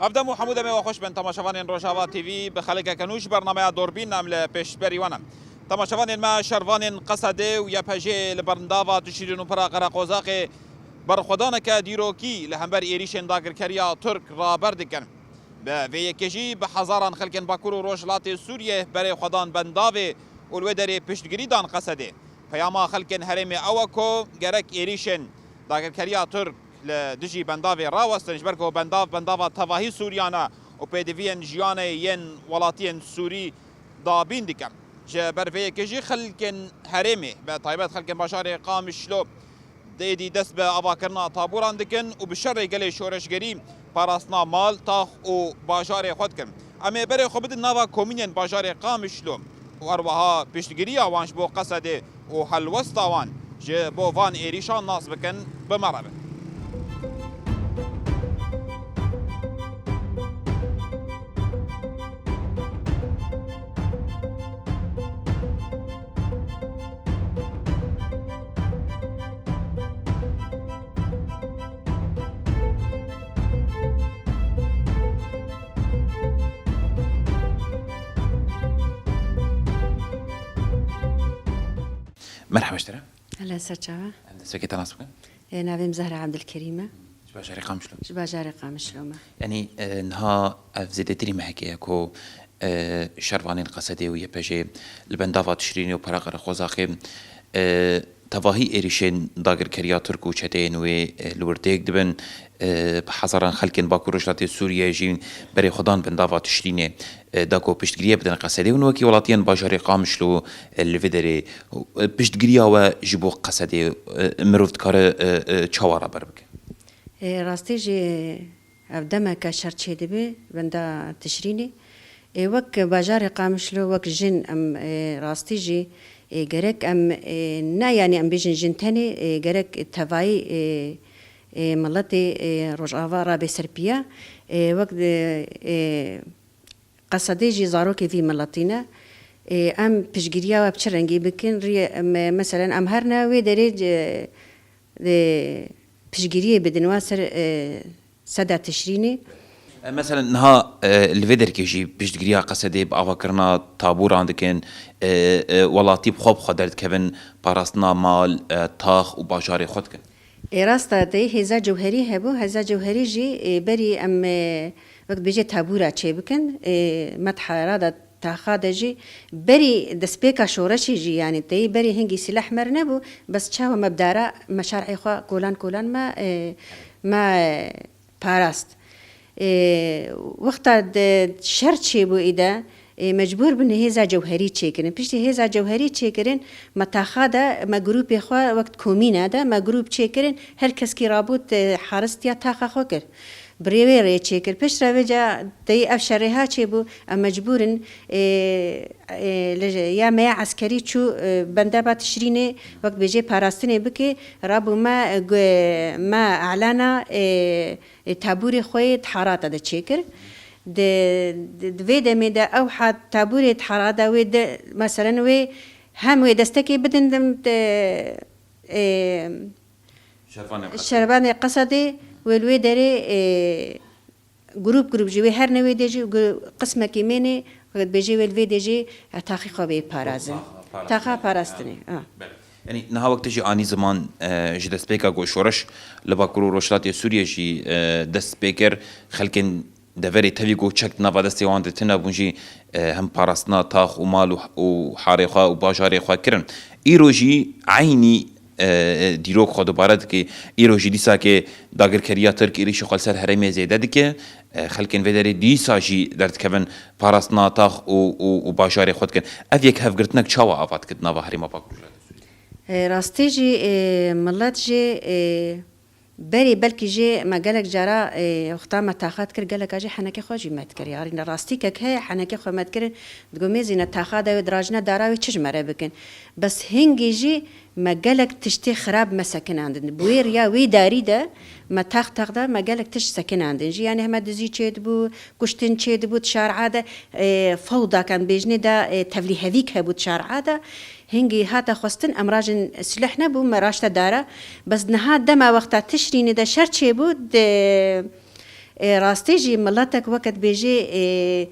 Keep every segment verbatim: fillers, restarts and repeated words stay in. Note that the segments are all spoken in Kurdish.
Ev dem û hemû demê we xweş bin, temaşevanên Rojava T V, bi xelekeke nû ji bernameya Dorbîn em li pêşberî we ne. Temaşevanên me, şervanên Qesedê û Y P G li bendava Tişrîn û pira Qereqozaqê berxwedaneke dîrokî li hember êrîşên dagirkeriya Tirk raber dikin. Bi vê yekê jî bi hezaran xelkên Bakur û Rojhilatê Sûriyê berê xwe dan bendavê û li wê derê piştgirî dan Qesedê. Peyama xelkên herêmê ew e ku gerek êrîşên dagirkeriya Tirk li dijî bendavê rawestin, ji ber ku bendav bendava tevahî Sûriyan e û pêdiviyên jiyanê yên welatiyên Sûrî dabîn dike. Ji ber vê yekê jî xelkên herêmê, bi taybet xelkên bajarê Qamişlo, di êdî dest bi avakirina tabûran dikin û bi şerê gelê şoreşgerî parastina mal, tax û bajarê xwe dikin. Em ê berê xwe bidin nava komînên bajarê Qamişlo û herweha piştgiriya wan ji bo Qesedê û helwesta wan ji bo van êrîşan nas bikin, bi me re bin. Merhaba ji te re. Hela ser çava. Em destpêkê te nas bikin. Ê, navê min Zehra Ebdilkerîm e. Ji bajarê Qamişlo. Ji bajarê Qamişlo me. Yanî, e, niha ev zêdetirî mehekê ye ku, e, şervanên Qesedê û Y P G li bendava Tişrînê û Pera Qereqozaxê, e, tevahî êrîşên dagirkeriya Tirk û çeteyên wê, e, li wir têk dibin. E, bi hezaran xelkên Bakur Rojhilatê Sûriyê jî berê xwe dan bendava Tişrînê, e, da ku piştgiriyê bidin Qesedê û wekî welatiyên bajarê Qamişlo, e, li vê derê, e, piştgiriya we ji bo Qesedê, e, mirov dikare, e, e, çawa raber bike? Ê, rastî jî ev demeke şer çêdibe benda Tişrînê. Ê, wek bajarê Qamişlo, wek jin em, ê, rastî jî, ê, gerek em, ê, ne, yanî em bêjin jin tenê, ê, gerek tevayî, ê, ê, miletê, ê, Rojava rabe ser piya. Ê, wek, ê, ê, Qesedê jî zarokê vî miletî ne. Ê, em piştgiriya we bi çi rengî bikin? Riyê, em, meselen em her ne wê derê, e, e, piştgiriyê bidin we ser, e, seda Tişrînê. E, meselen niha, e, li vê derkê jî piştgiriya Qesedê bi avakirina tabûran dikin, e, e, welatî bi xwe bi xwe derdikevin, parastina mal, e, tax û bajarê xwe dikin. Ê, rast e, tê hêza cewherî hebû. Hêza cewherî jî, ê, berî em, ê, wek dibêje tabûra çêbikin, ê, me di hera de taxa de jî berî destpêka şoreşê jî, yanî teyî berî hingî sîleh me re nebû, bes çawa me bi dara me şarê xwe kolan kolan me, ê, me, ê, parast. Ê, wexta de şer çêbû îde, ê, mecbûr bin hêza cewherî çêkirin. Piştî hêza cewherî çêkirin, me taxa de, me grûpê xwe wek komîne de, me grûp çêkirin, her keskî rabû te haristiya taxa xwe kir. Bi rê wê rê çêkir. Piştre vêca teyî ev şerê ha çêbû, em mecbûr in, ê, ê, li, ya me ya eskerî çû, ê, bendava Tişrînê, wek bêjê parastinê bike, rabû me, ê, gu-, me elana, ê, ê, tabûrê xwe yê di Herata de çêkir. Di, di, di vê demê de ew hat tabûrê di Herata wê de, meselen wê hem wê destekê bidin dim, de, ê, Şervanê Qesedê. Şervanê Qesedê wê li wê derê, ê, grûp grûp jî wê her ne wê de jî gu-, qismekî mênê, wê dibêjê wê li vê de jî, e, taxî xwe bê parazin. Taxa parastinê. Taxa parastinê, ha. Belê. Yanî niha wek tu jî anî ziman, e, ji destpêka ku şoreş li Bakur û Rojhilatê Sûriyê jî, e, dest pê kir, xelkên deverê tevî ku çek di nava destê wan de tune bûn jî, e, hem parastina tax û mal û, û harê xwe û bajarê xwe kirin. Îro jî eynî, e, e, dîrok xwe dubare dike. Îro jî dîsakê dagirkeriya Tirk êrîşê xwe li ser herêmê zêde dike. E, xelkên vê derê dîsa jî derdikevin parastina tax û, û, û bajarê xwe dikin. Ev yekhevgirtinek çawa ava dike di nava herêma Bakur Rojhilatê Sûriyê? E, rastî jî, e, milet jî, e, berî belkî jî me gelek cara, e, wexta me taxa dikir, geleka jî henekê xwe jî me dikir. Yarî rastîkek heye, henekê xwe me dikirin, digo mêzîne taxa de wê dirajine dara wê çi ji me re bikin. Bes hingî jî me gelek tiştê xirab me sekinandin. Bi wê riya wê darî de me tax tax de me gelek tişt sekinandin jî. Yanî heme dizî çêdibû, kuştin çêdibû, di şara de, e, fewda kan bêjinê de, e, tevlîhevîk hebû di şara de. Hingî hate xwestin, em rajin sileh nebû, me raşte dara. Bes niha dema wexta Tişrînê de şer çêbû, di, Ê, rastî jî miletek weke dibêjê, ê,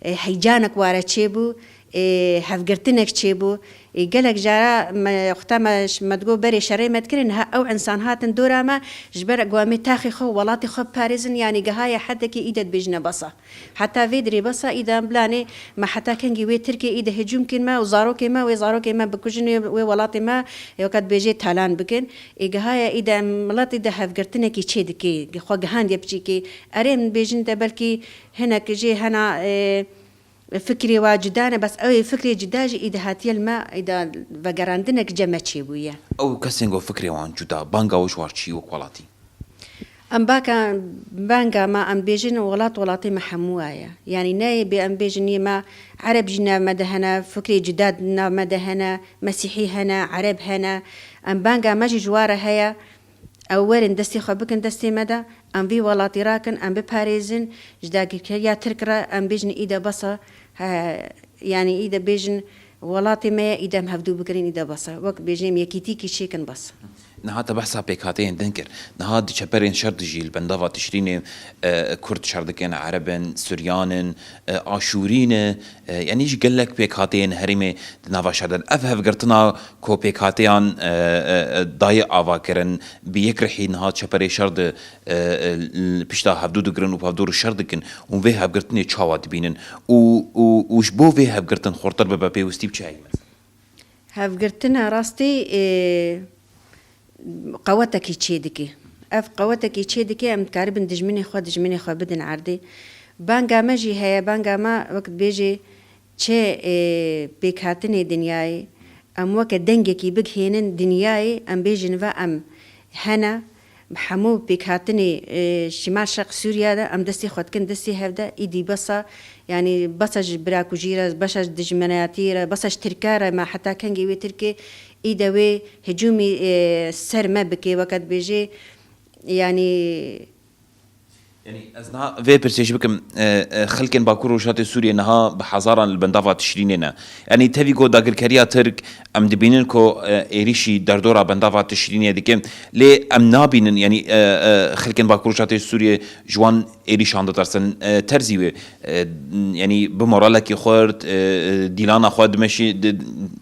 ê, heycanek ware çêbû, ê, hevgirtinek çêbû. Ê, gelek cara me, wexta me, me digot berê şerê me dikirin, ha, ew însan hatin dora me, ji ber ku em ê taxê xwe û welatê xwe biparêzin, yanî gihaye hedekê îde dibêjine besa. Heta vê dirê besa îde em bilanê me heta kengî wê Tirkê îde hicûm kin me û zarokê me, wê zarokê me bikujin, wê, wê welatê me, ê, weke dibêjê talan bikin. Ê, gihaye îde em milet îde hevgirtinekî çê dike, xwe gihandiye piçîkê. Erê, em bêjin de belkî hinek jê hena, e, fikrê wa cuda ne, bes ew ê fikrê cuda jî îde hatiye li me, îde vegerandinek cem me çêbûye. Ew kesên ku fikrê wan cuda, banga we ji war çi wek welatî? Em baka, banga me, em bêjin welat welatê me hemû wa ye. Yanî ne bê em bêjin yê me Ereb jî nav me de hene, fikrê cuda nav me de hene, Mesîhî hene, Ereb hene. Em banga me jî ji wa re heye. Ew werin destê xwe bikin destê me de, em vî welatî rakin, em biparêzin, ji dagirkeriya Tirk re em bêjin îde besa, he, yanî îde bêjin welatê me ye, îde em hevdû bigirin, îde besa. Wek bêjin em yekîtîkî çêkin besa. Niha te behsa pêkhateyên din kir. Niha di çeperên şer de jî li bendava Tişrînê, e, Kurd şer dikin, Ereb in, Suryan in, e, Aşûrî ne, e, yanî ji gelek pêkhateyên herêmê di nava şer de ne. Ev hevgirtina ku pêkhateyan, e, e, e, dayê ava kirin, bi yekrihî niha çeperê şer de, e, e, li pişta hevdû digirin û bi hevdû re şer dikin û vê hevgirtinê çawa dibînin û, û, û ji bo vê hevgirtin xurtir bibe pêwistî bi çi heye mesela? Hevgirtina rastî, e, qewetekî çê dike. Ev qewetekî çê dike, em dikaribin dijminê xwe, dijminê xwe bidin erdê. Banga me jî heye, banga me wek dibêjê çi, e, pêkhatinê dinyayê, em weke dengekî bigihênin dinyayê, em bêjin ve em hene, bi hemû pêkhatinê, e, Şîmal Şerq Sûriya de em destê xwe dikin destê hev de, îdî besa, yanî besa ji birakujî re, besa ji dijminayetî re, besa ji Tirka re, me heta kengê wê Tirkê, îde wê hicûmî, e, ser me bike, weke dibêjê, yanî. Yanî ez niha vê pirsê jî bikim, e, e, xelkên Bakur û Rojhilatê Sûriyê niha bi hezaran li bendava Tişrînê ne. Yanî tevî ku dagirkeriya Tirk em dibînin ku, e, êrîşî derdora bendava Tişrînê dike, lê em nabînin, yanî, e, e, xelkên Bakur û Rojhilatê Sûriyê ji wan êrîşan ditirsin. E, terzî wê, e, yanî bi moralekî xurt, e, e, dîlana xwe dimeşî-, di-,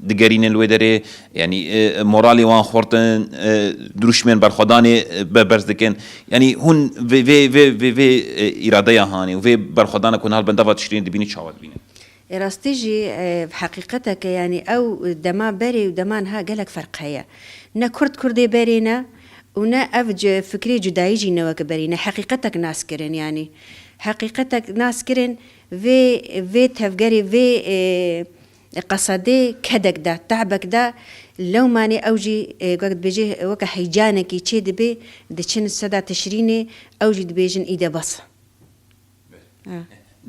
digerînin li wê derê, yanî, e, moralê wan xurt in, e, dirûşmên berxwedanê, e, be-, berz dikin. Yanî hûn vê, vê, vê, vê, vê, e, îradeya hanê û vê berxwedana ku niha li bendava Tişrînê dibînin çawa dibînin? Ê rastî jî, e, heqîqetek e, yanî ew dema berê û dema niha gelek ferq heye. Ne Kurd Kurdê berê ne û ne ev ci-, fikrê cudayî jî ne weke berê ne. Heqîqetek nas kirin, yanî. Heqîqetek nas kirin, vê, vê tevgerê, vê, e, qesedê kedek de, te'bek de, lewmanê ew jî, e, wek dibêje, weke heyecanekî çê dibe, diçin seda Tişrînê, ew jî dibêjin îde bes.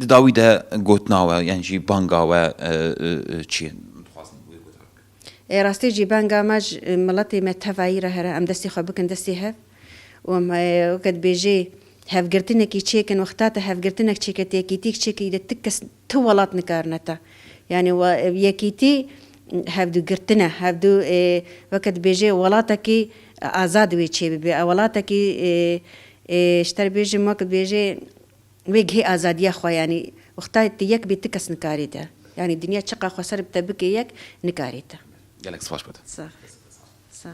Di dawî de gotina we, yan jî banga we, e, e, e, çi ye? Dixwazin wê guhdar bikin. Ê, rastî jî banga me ji, e, miletê me tevayî re here, em destê xwe bikin destê hev û em, e, weke dibêjê hevgirtinekî çêkin, wexta te hevgirtinek çêke, te yekîtîk çêke, îde ti kes, ti welat nikarine te. Yanî we, yekîtî hevdûgirtin e, hevdû, e, weke dibêjê welatekî azad wê çê bibe. Welatekî, e, e, ji te re bêjim, weke dibêjê, wê gihê azadiya xwe, yanî wexta tu yek bî, tu kes nikarî te. Yanî dinya çiqa xweser bi te bike yek, nikarî te. Gelek spas bo te. Sax. Sax.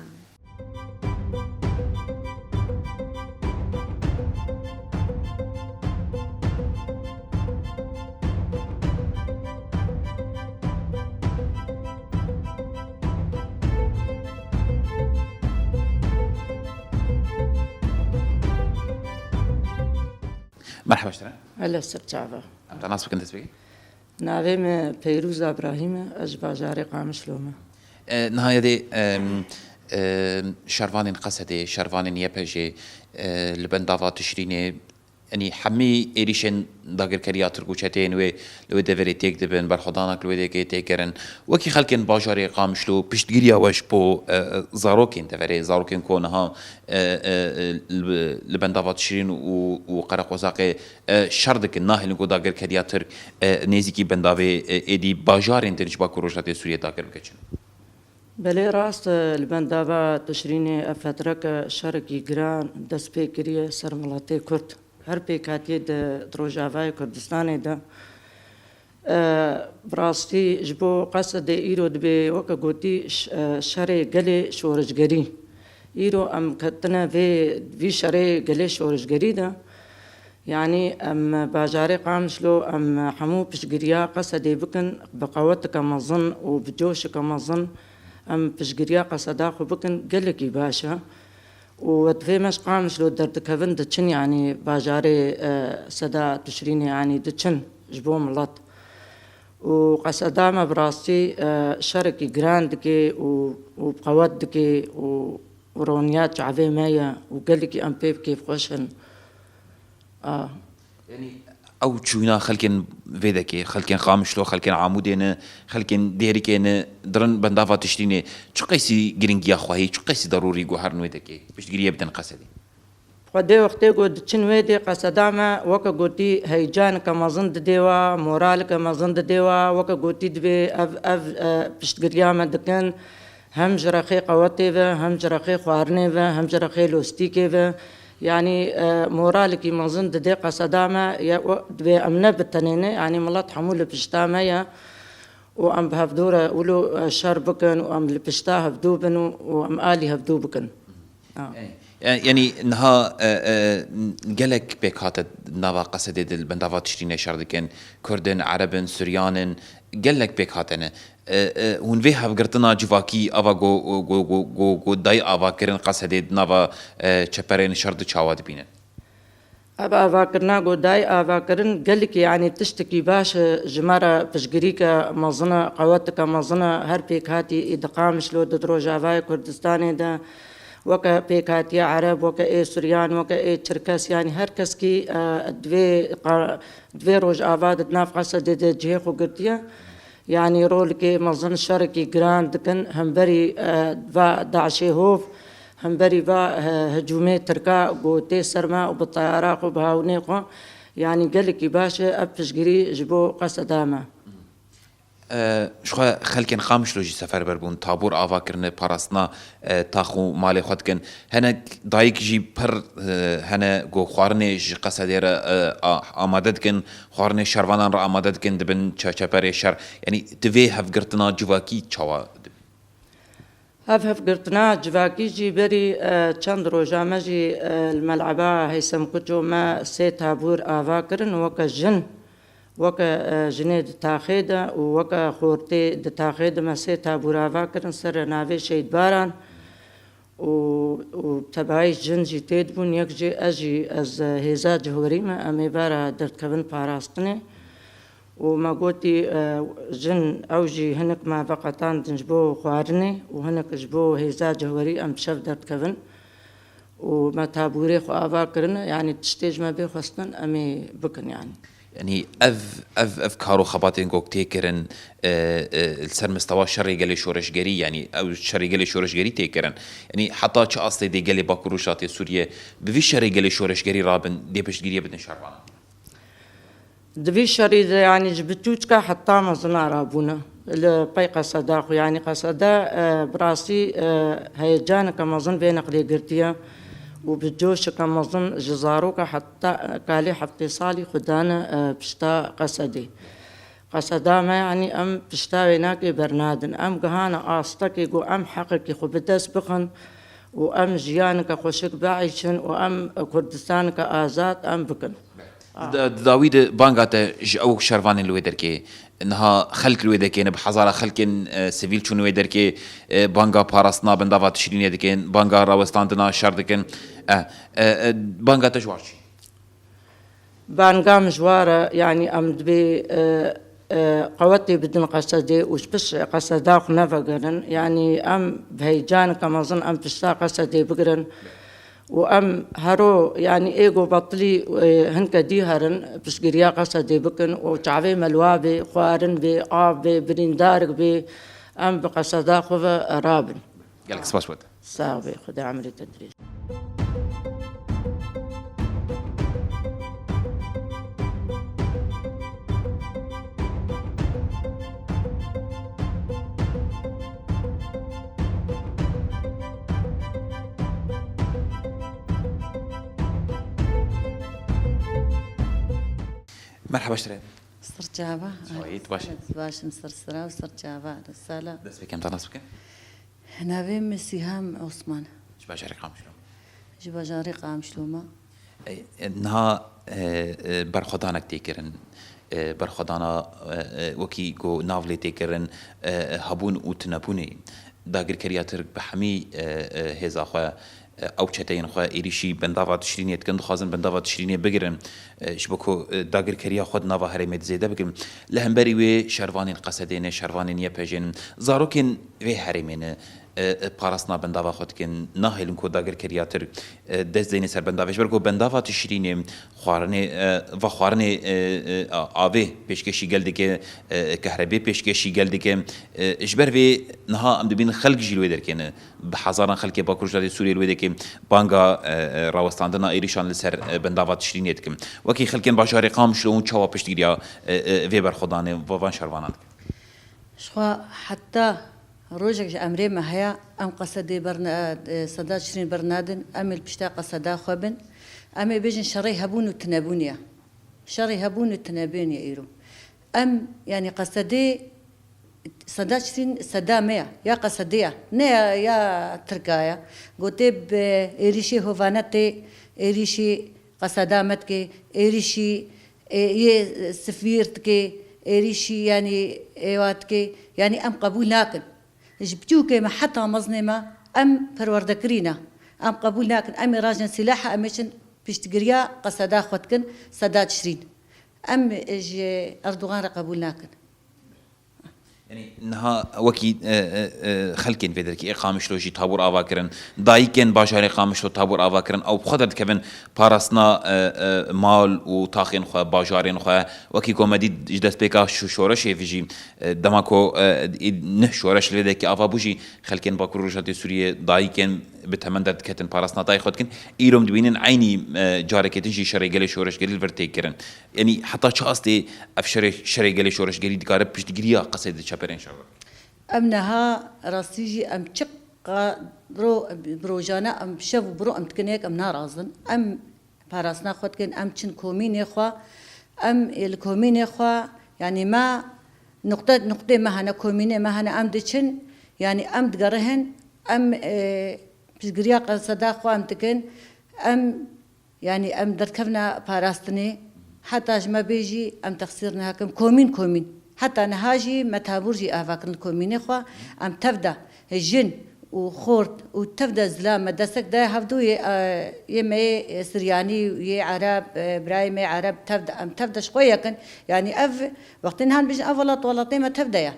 Merhaba ji te re. Hello, ser çava. Em te nas bikin destpêkê? Navê min Peyrûza Îbrahîm e, ez ji bajarê Qamişlo me. E, niha yadê, em, em, şervanên Qesedê, şervanên Y P J'ê, e, li bendava Tişrînê, yanî hemî êrîşên dagirkeriya Tirk û çeteyên wê li wê deverê têk dibin, berxwedanek li wê derê tê kirin. Wekî xelkên bajarê Qamişlo piştgiriya we ji bo, e, e, zarokên deverê, zarokên ku niha, e, e, e, li, li bendava Tişrîn û, û Qereqozaqê, e, şer dikin, nahêlin ku dagirkeriya Tirk, e, nêzîkî bendavê, e, êdî bajarên din ji Bakur Rojhilatê Sûriyê dagir bike çi ne? Belê rast e, li bendava Tişrînê ev fetreke şerekî giran dest pê kiriye ser miletê Kurd. Her pêkhatiyê di, di Rojavayê Kurdistanê de, e, bi rastî ji bo Qesedê îro dibê, weke gotî, ş-, e, şerê gelê şorişgerî. Îro em ketine vê, vî şerê gelê şorişgerî de. Yanî em bajarê Qamişlo, em hemû piştgiriya Qesedê bikin, bi qewetika mezin û bi coşika mezin em piştgiriya Qeseda xwe bikin, gelekî baş e. Û wet vê me ji Qamişlo derdikevin diçin, yanî bajarê, e, Seda Tişrînê, yanî diçin ji bo milet. Û Qeseda me bi rastî, e, şerekî giran dike û, û bi qewet dike û, û roniya çavê me ye û gelekî em pê bi kêfxweş in. A. Yanî ew çûna xelkên vê dekê, xelkên Qamişlo, xelkên Amûdê ne, xelkên Dêrikê ne, dirin bendava Tişrînê. Çi qeysî giringiya xwehî, çi qeysî derûrî guherin wê dekê, piştgiriyê bidin Qesedê? Xwedê wextê ku diçin wê dê Qeseda me, weke gotî heyecaneke mezin didê wa, moraleke mezin didê wa, weke gotî dibê ev, ev, e, piştgiriya me dikin. Hem ji rexê qewetê ve, hem ji rexê xwarinê ve, hem ji rexê lostîkê ve. Yanî, e, moralekî mezin didê Qeseda me, ye, o, dibê em ne bi tenê ne, yanî milet hemû li pişta me ye. Û em bi hevdû re wilo, e, şer bikin û em li pişta hevdû bin û, û em alî hevdû bikin. Ha. E, e, yanî niha, e, e, gelek pêk hate nava Qesedê di bendava Tişrînê şer dikin. Kurd in, Ereb in, Suryan in, gelek pêk hatine. E, e, hûn vê hevgirtina civakî, ava go, go, go, go, go dayê ava kirin Qesedê di nava, e, çeperên şer di çawa dibînin? Ev avakirina ku dayê ava kirin gelekî, yanî tiştekî baş e, ji me re piştgirîke mezin e, qewetike mezin e, her pêkhatî ê di Qamişlo di Rojavayê Kurdistanê de, weke pêkhatiya Ereb, weke ê Suryan, weke ê Çirkes, yanî her keskî, e, di vê qa-, di vê Rojava de di nav Qesedê de cihê xwe girtiye. Yanî rolekê mezin, şerekî giran dikin hemberî, e, va DAIŞê hov, hemberî va, e, hicûmê Tirka ku tê ser me û bi teyara xwe, bi hawinê xwe. Yanî gelekî baş e ev piştgirî ji bo Qeseda me. E, ji xwe xelkên Qamişlo jî seferber bûn, tabûr ava kirine, parastina, e, tax û malê xwe dikin. Hinek dayik jî pir, e, hene ku xwarinê ji Qesedê re, e, a-, amade dikin, xwarinê şervanan re amade dikin, dibin çe-, çeperê şer. Yanî tu vê hevgirtina civakî çawa dibî? Ev hevgirtina civakî jî berî, e, çend roja me jî, e, li meleba Heysem Kuço me sê tabûr ava kirin, weke jin, weke, e, jinê di taxê de û weke xortê di taxê de me sê tabûr ava kirin, ser navê Şehîd Baran. Û, û tebayî jin jî tê dibûn, yek jî ez jî, ez, e, hêza cihwerî me, em ê vera derdikevin parastinê. Û me gotî, e, jin ew jî hinek me veqetandin ji bo xwarinê û hinek ji bo hêza cihwerî em bi şev derdikevin. Û me tabûrê xwe ava kirine, yanî tiştê ji me bê xwestin, em ê bikin, yanî. Yanî ev, ev, ev kar û xebatên ku tê kirin, e, e, li ser mistewa şerê gelê şoreşgerî, yanî ew şerê gelê şoreşgerî tê kirin. Yanî heta çi astê dê gelê Bakur Rojhilatê Sûriyê bi vî şerê gelê şoreşgerî rabin, dê piştgiriyê bidin şervanan? Di vî şerî de, yanî ji biçûçka heta mezina rabûne. Li pey Qeseda xwe, yanî Qeseda, e, bi rastî, e, heyecaneke mezin vê neqlê girtiye û bi coşeke mezin ji zaroka heta, e, kalê heftê salî xwe dane, e, pişta Qesedê. Qeseda me, yanî em pişta wê nakê bernadin. Em gihane astekê ku em heqekî xwe bi dest bixin û em jiyaneke xweşik bieyşin û em Kurdistaneke azad em bikin. Di, di dawî de banga te ji ew şervanên li wê derkê, niha xelk li wê derkê ne, bi hezara xelkên, e, sivîl çûn wê derkê, e, banga parastina bendava Tişrînê dikin, banga rawestandina şer dikin. E, e, e, banga te ji war çi? Banga min ji war e, yanî em dibê, e, e, qewetê bidin Qesedê û ji pişt Qeseda xwe nevegerin. Yanî em bi heyecaneke mezin em pişta Qesedê bigirin. Û em hero, yanî ê ku betilî, e, hinke dî herin, piştgiriya Qesedê bikin û çavê me li wa bê, xwarin bê, av bê, birîndarek bê, em bi Qeseda xwe ve rabin. Gelek spas bo te. Sax bê, Xwedê emrê te dirêj. Merhaba ji te re. Sirçava. Çawayî, tu baş î? Baş im, sir sira û sirçava. Sala. Dest pê kem, te nas bikim? Navê min Sîham Osman. Ji bajarê Qamişlo. Ji bajarê Qamişlo me. E, e, niha, e, e, berxwedanek tê kirin. E, berxwedana, e, e, wekî ku nav lê tê kirin, e, hebûn û tunebûnê. Dagirkeriya Tirk bi hemî, e, e, hêza xwe, e, ew çeteyên xwe êrîşî bendava Tişrînê dikin, dixwazin bendava Tişrînê bigirin. E, ji bo ku, e, dagirkeriya xwe di nava herêmê de zêde bikin. Li hemberî wê şervanên Qesedê ne, şervanên Y P J'ê ne, zarokên vê herêmê ne, e, e, parastina bendava xwe dikin. Nahêlin ku dagirkeriya Tirk, e, dest deyne ser bendavê. Ji ber ku bendava Tişrînê xwarinê, e, va xwarinê, e, e, a-, avê pêşkêşî gel dike, e, kehrebê pêşkêşî gel dike. E, ji ber vê niha em dibînin xelk jî li wê derkê ne. Bi hezaran xelkê Bakur Rojhilatê Sûriyê li wê derkê banga, e, e, rawestandina êrîşan li ser, e, bendava Tişrînê dikin. Wekî xelkên bajarê Qamişlo hûn çawa piştgiriya, e, e, vê berxwedanê, va-, van şervanan dikin? Jixwe heta rojek ji emrê me heye, em Qesedê berna-, e, Seda Tişrîn bernadin, em ê li pişta Qeseda xwe bin. Em ê bêjin şerê hebûn û tunebûnê ye. Şerê hebûn û tunebûnê ye îro. Em, yanî Qesedê, Seda Tişrîn seda me ye, ya Qesedê ye, ne ya, ya Tirka ye. Gotê bi êrîşê hovane tê, êrîşî Qeseda me dike, êrîşî, e, yê sifîr dike, êrîşî, yanî êwa dike. Yanî em qebûl nakin. Ji biçûkê me heta mezinê me em perwerdekirî ne. Em qebûl nakin. Em ê rajin sîlaha, em ê çin piştgiriya Qeseda xwe dikin, Seda Tişrîn. Em ji Erdogan re qebûl nakin. Yanî niha wekî, e, e, e, xelkên vê derkê ê Qamişlo jî tabûr ava kirin, dayikên bajarê Qamişlo tabûr ava kirin, ew bi xwe derdikevin parastina, e, e, mal û taxên xwe, bajarên xwe, wekî ku me dît ji destpêka şo-, şoreşê ve jî, e, dema ku, e, ê neh şoreş li vê derkê ava bû jî, xelkên Bakur û Rojhilatê Sûriyê, dayikên bi temen derdiketin, parastina tayê xwe dikin. Îro em dibînin eynî, e, carekê din jî şerê gelê şoreşgerî li vir tê kirin. Yanî heta çi astê ev şerê, şerê gelê şoreşgerî dikare piştgiriya Qesedê çeperên şer bikin? Em niha rastî jî em çiqa ro-, bi rojane em şev û bi ro em dikin yek, em narazin. Em parastina xwe dikin, em çin komînê xwe, em ê li komînê xwe, yanî me nuqte, nuqtê me hene, komînê me hene, em diçin, yanî em digerihin, em, e, piştgiriya Qeseda xwe em dikin, em Yanî em derdikevine parastinê, heta ji me bê jî em texsîr nakin. Komîn komîn. Heta niha jî me tabûr jî ava kirin li komînê xwe. Em tev de jin û xort û tev de zilam me destek daye hevdû yê, e, yê me yê Siryanî û yê Ereb, e, birayê me yê Ereb tev de, em tev de ji xwe yek in. Yanî ev wextê nihan bijin ev welat welatê me tev de ye.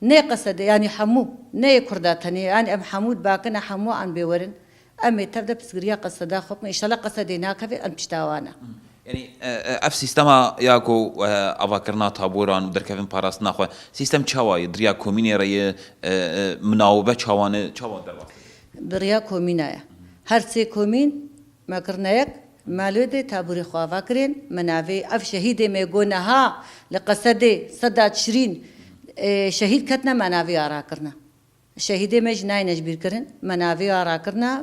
Nê Qesedê, yanî hemû, nê yê Kurda tenê, yanî em hemû dibakine, hemû an bê werin. Em ê tev de piştgiriya Qeseda xwe bikin. Înşallah Qesedê nakeve, em pişta wan e. Yanî, e, e, ev sîstema ya ku, e, avakirina taboran û derkevin parastina xwe, sîstem çawa ye? Di riya komînê re ye, e, e, minawibe çawa ne, çawa derbas dike? Di riya komîna ye. Her sê komîn Me kirine yek, me li wê dê taborê xwe ava kirin, me navê ev şehîdê me got niha li Qesedê Seda Tişrîn, e, şehîd ketine, me navê ya rakirine. Şehîdê me jî nayne ji bîr kirin, me navê ya rakirine,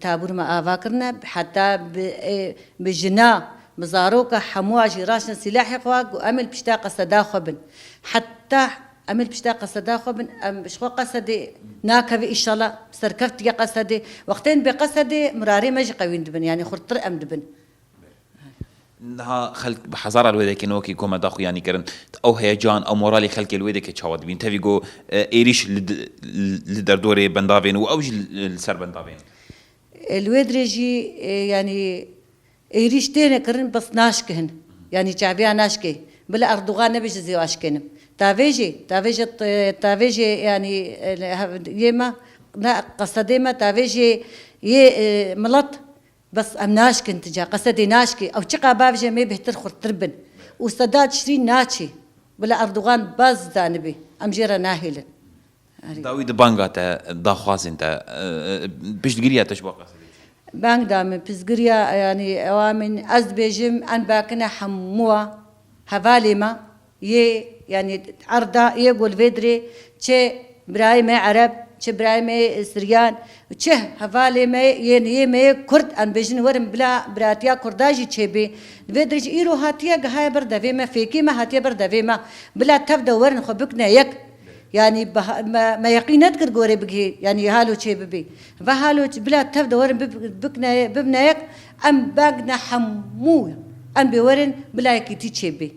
tabor me ava kirine, heta bi, e, bi jina, bi zaroka hemûa jî raştin sîlahê xwe, got em ê li pişta Qeseda xwe bin. Heta Em ê li pişta Qeseda xwe bin, em ji xwe Qesedê nakeve, înşallah serkeftiye Qesedê. Wextên bê Qesedê mirarê me jî qewîn dibin, yanî xurttir em dibin. Niha xelk bi hezaran li wê dekê ne wekî ku me daxuyanî kirin. Ew heyecan, ew moralê xelkê li wê dekê çawa dibîn? Tevî ku, e, êrîş li d-, li derdorê bendavên û ew jî li, li ser bendavên. E, li wê dirê jî, e, yanî Êrîş têne kirin, bes naşkihin. Yanî çaviya naşkê. Bila Erdogan nebe ji zêw aşkênim. Tavê jî, tavê jî, tavê jî, yanî, e, hev-, yê me, ne, Qesedê me, tavê jî yê, e, milet, bes em naşkin tija, Qesedê naşkê. Ew çiqa bavêje em ê bêhtir xurttir bin. Û Seda Tişrîn naçê. Bila Erdogan baz zanibê. Em jê re nahêlin. Erê. Dawî di banga te, daxwazên te, e, e, piştgiriya te ji bo Qesedê çi? Bang da min piştgiriya, yanî ewa min ez dibêjim, em bakine hemûa hevalê me yê, yanî erda yê ku li vê dirê çi birayê me Ereb, Çi birayê me yê Siryan, çi hevalê me yên yê me yê Kurd, em bêjin werin bila biratiya Kurda jî çêbê. Li vê dirêj îro hatiye gihaye ber devê me, fêkê me hatiye ber devê me. Bila tev de werin xwe bikine yek. Yanî biha-, me, me yeqîn nedikir gorê bigihê, yanî halo çê bibê. Ve halo ç-, bila tev de werin bib-, bikine, bibine yek, em bangine hemû, em bê werin bila yekîtî çêbê.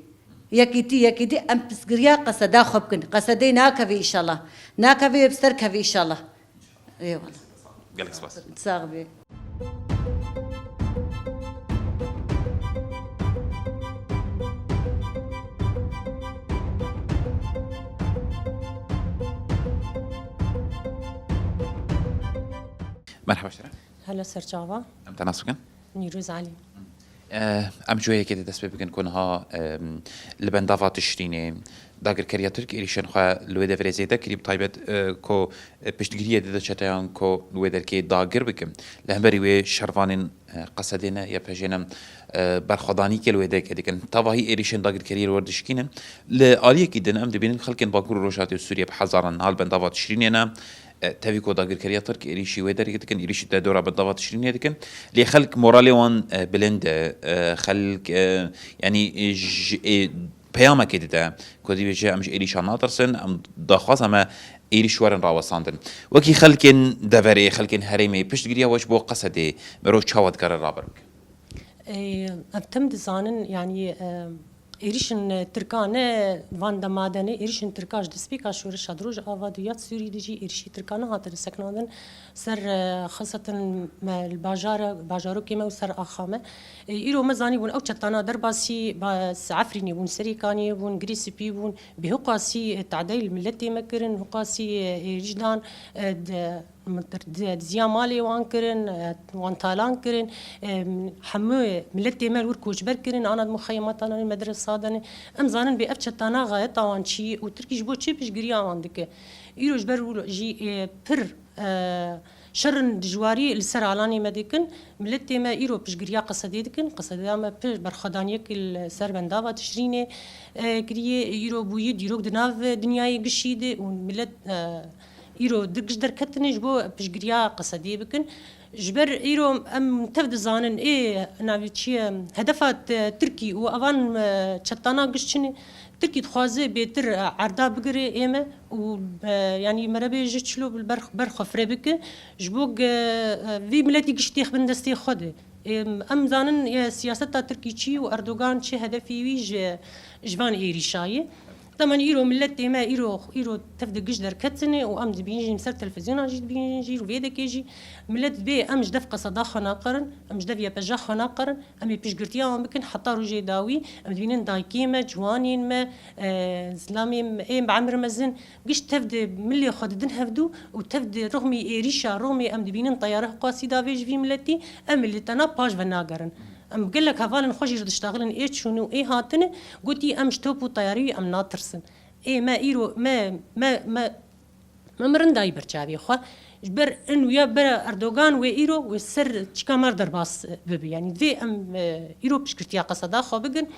Yekîtî, yekîtî em pisgiriya qeseda xwe bikin. Qesedê nakeve îşallah. Nakeve wê bi ser keve îşallah. Eyvallah. Gelek spas. Sax bî. Merhaba şere. Hele ser çava. Em te nas bikin? Nîroz Elî. Eh, em ji wê yekê de dest pê bikin ku niha, em, li bendava Tişrînê dagirkeriya Tirk êrîşên xwe li wê deverê zêde kirî, bi taybet, eh, ku, eh, piştgiriyê dide çeteyan ku li wê derkê dagir bikin. Li hemberî wê şervanên, eh, Qesedê ne, YPJ'ê ne, eh, berxwedanîkê li wê derkê dikin. Tevahî êrîşên dagirkeriyê li wir dişkînin. Li aliyekî din em dibînin xelkên Bakur û Rojhilatê Sûriyê bi hezaran niha li bendava Tişrînê ne. E, tevî ku dagirkeriya Tirk êrîşî wê derê dikin, êrîşî di dora bendava Tişrînê dikin. Lê xelk moralê wan, e, bilind e. E, xelk, e, yanî, e, ji, e, peyamekê dide ku dibêje, em ji êrîşan natirsin, em daxwaza me êrîş werin rawestandin. Wekî xelkên deverê, xelkên herêmê, piştgiriya we ji bo Qesedê mirov çawa dikare rabe bike? Ê, em tim dizanin, yanî, e, êrîşin, e, Tirkan e, van dema de ne, êrîşin Tirkan ji destpêka şoreşa di Rojava de ya Sûrî de jî êrîşî Tirkan nehatine sekinandin ser, e, xesatin me li bajara, bajarokê me û ser axa me. E, îro me zanîbûn ew çetana derbasî, ba, Efrînê bûn, Serêkaniyê bûn, Girê Spî bûn, bê hiqasî, e, tadeyê li miletê me kirin, hiqasî, e, êrîş dan, e, de, Min tir-, di-, diziya malê wan kirin, e, wan talan kirin, e, hemû miletê me li wir koçber kirin, ana di muxeyematan, ana di medresa de ne. Em zanin bê ev çetana xayeta wan çi ye û Tirkî ji bo çi piştgiriya wan dike. Îro ji ber wilo jî, e, pir, e, şerin dijwarî li ser alanê me dikin. Miletê me îro piştgiriya Qesedê dikin. Qesedeya me pir berxwedaniyek li ser bendava Tişrînê, e, kiriye. Îro bûyî dîrok di nav dinyayê gişî de û milet, e, Îro di giş derketine ji bo piştgiriya Qesedê bikin. Ji ber îro em tev dizanin ê navê çi ye, hedefa t-, Tirkî û evan, e, çetana giş çine. Tirkî dixwaze bêtir, e, erda bigire ê me û, e, yanî merebê ji çilo ber, ber xwe fire bike. Ji bo ge, e, vî miletî giş têx bin destê xwe de. Em, em zanin, e, siyaseta Tirkî çi û Erdogan çi hedefî wî ji, ji van êrîşa ye. Dema îro miletê me îro, îro tev de giş derketine û em dibînin jî, ser televîzyona jî dibînin jî, rûvêdekê jî milet dibê em ji dev qeseda xwe naqerin, em ji dev YPJ xwe naqerin, em ê piştgirtiya wan bikin heta rojê dawî. Em dibînin dayikê me, ciwanên me, e, zilamê me, ê bi emir mezin, giş tev di milê xwe didin hevdû û tev di rixmî êrîşa, rixmê em dibînin teyare hiqasî davê ji vî miletî, em ê li te na paş ve nagerin. Em gelek hevalên xwe jî ji diştexilin ê çûn û ê hatine, gotî, em ji top û teyarî em natirsin. Ê me îro, me, me, me, me mirin dayî ber çavê xwe. Ji ber in wiya bera Erdogan wê îro wê ser çîka me re derbas bibe. Yanî divê em, e, îro piştgirtiya qeseda xwe bigin.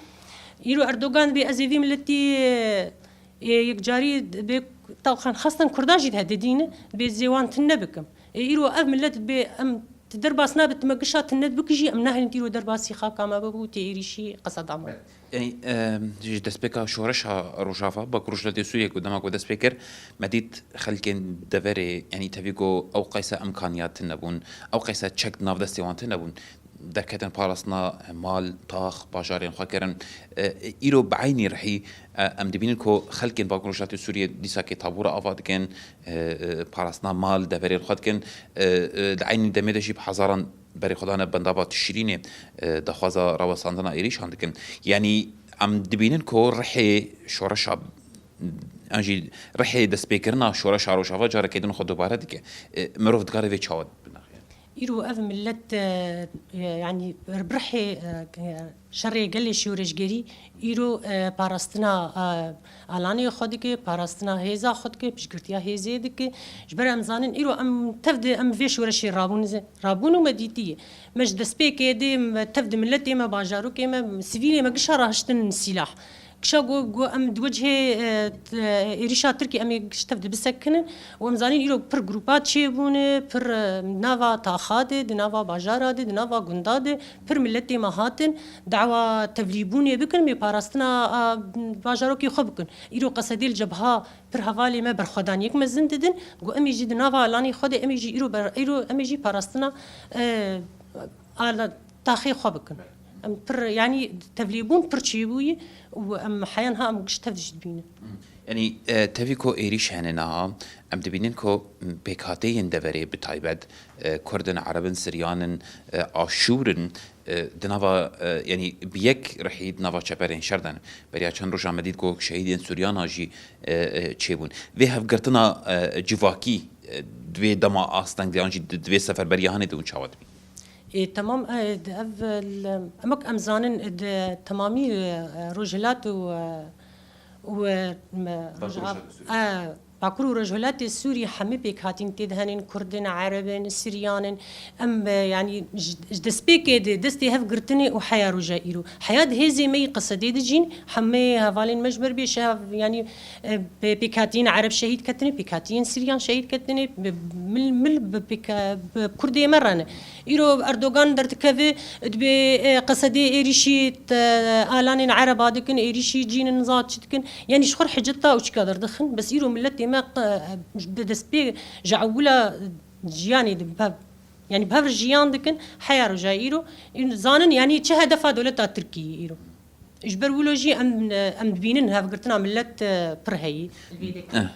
Îro Erdogan dibê ez ê vî miletî, e, Ê yekcarî dibê tawxan xestin Kurda jî dihedidîne, dibê zê wan tune bikim. Ê îro ev millet dibê em ti derbas nabe, ti me gişa tune bikijî, em nahêlin îro derbasî xaka me bibû, tê êrîşî qeseda me. Yanî, em, ji destpêka şoreşa Rojava, Bakur Rojhilatê Sûriyê ku dema ku dest pê kir, me dît xelkên deverê, yanî tevî ku ew qeysa imkaniya tune bûn, ew qeysa çek di nav destê wan tune bûn. Derketin parastina mal, tax, bajarên xwe kirin. E, îro bi eynî rihî, e, em dibînin ku xelkên Bakur Rojhilatê Sûriyê dîsakê tabûra ava dikin, e, e, parastina mal, deverên xwe dikin. E, e, di eynî demê de jî bi hezaran berê xwe dane bendava Tişrînê, e, daxwaza rawestandina êrîşan dikin. Yanî em dibînin ku rihê şoreşa, an jî rihê destpêkirina şoreşa Rojava carekê din xwe dubare dike. E, mirov dikare vê çawa binaxê? Îro ev millet, e, e, yanî bi rihê, e, şerê gelê şoreşgerî îro, e, parastina, e, alanê xwe dike, parastina hêza xwe dike, piştgirtiya hêzê dike. Ji ber em zanin îro em tev de em vê şoreşê rabûn, rabûn û me dîtiye. Me ji destpêkê de me tev de miletê me, bajarokê me, sivîlê me gişa rahiştin sîlah. Kişa got, got, em di wecihê, e, t-, êrîşa Tirkî em ê ji tev de bisekinin û em zanîn îro pir grûpa çêbûne, pir, e, nava taxa de, di nava bajara de, di nava gunda de pir miletê me hatin dawa tevlîbûnê bikin, bê parastina, a, bajarokê xwe bikin. Îro Qesedê li cebha pir hevalê me berxwedaniyek mezin didin. Got, em ê jî di nava alanê xwe de, em ê jî îro ber-, îro em ê jî parastina, e, ala taxê xwe bikin. Em pir, yanî tevlîbûn pir çêbûyî û em heyan ha em giş tev jî dibînin. Yanî, e, tevî ku êrîş hene niha, em dibînin ku pêkhateyên deverê bi taybet, e, Kurd in, Ereb in, Siryan in, e, Aşûr in, e, di nava, e, yanî bi yek rihî di nava çeperên şer de ne. Beriya çend rojan me dît ku şehîdên Suriyana jî, e, e, çêbûn. Vê hevgirtina, e, civakî, e, di vê dema asteng de yan jî di, di vê seferberiya hanê de hûn çawa dibîn? Ê, temam, e, di ev, e, l-, em wek em zanin, e, di temamî, e, Rojhilat û, e, û, e, me, Bakur Rojhilat û Sûrî. E, Bakur û Rojhilatê Sûrî hemî pêkhatîn tê de henin, Kurd in, Ereb in, Siryan in. Em, e, yanî ji, ji destpêkê de destê hev girtinê û heya roja îro. Heya di hêzê me yî Qesedê dijîn, hemê hevalên me ji ber bê şev, yanî, e, pê-, pêkhatiyên Ereb şehîd ketine, pêkhatiyên Siryan şehîd ketine, bi, mil, mil bi pêka-, bi Kurdê me re ne. Îro Erdogan derdikeve, dibê, e, Qesedê êrîşî, e, alanên Ereba dikin, êrîşî cînin zat çi dikin. Yanî ji xwe hiceta û çika derdixin. Bes îro miletê me, e, bi destpê ji ewila jiyanê de bi hev, yanî bi hev re jiyan dikin, heya roja îro. Î-, zanin, yanî çi hedefa dewleta Tirkiyê îro. Ji ber wilo jî em, em dibînin hevgirtina milet, e, pir heyî. Eh.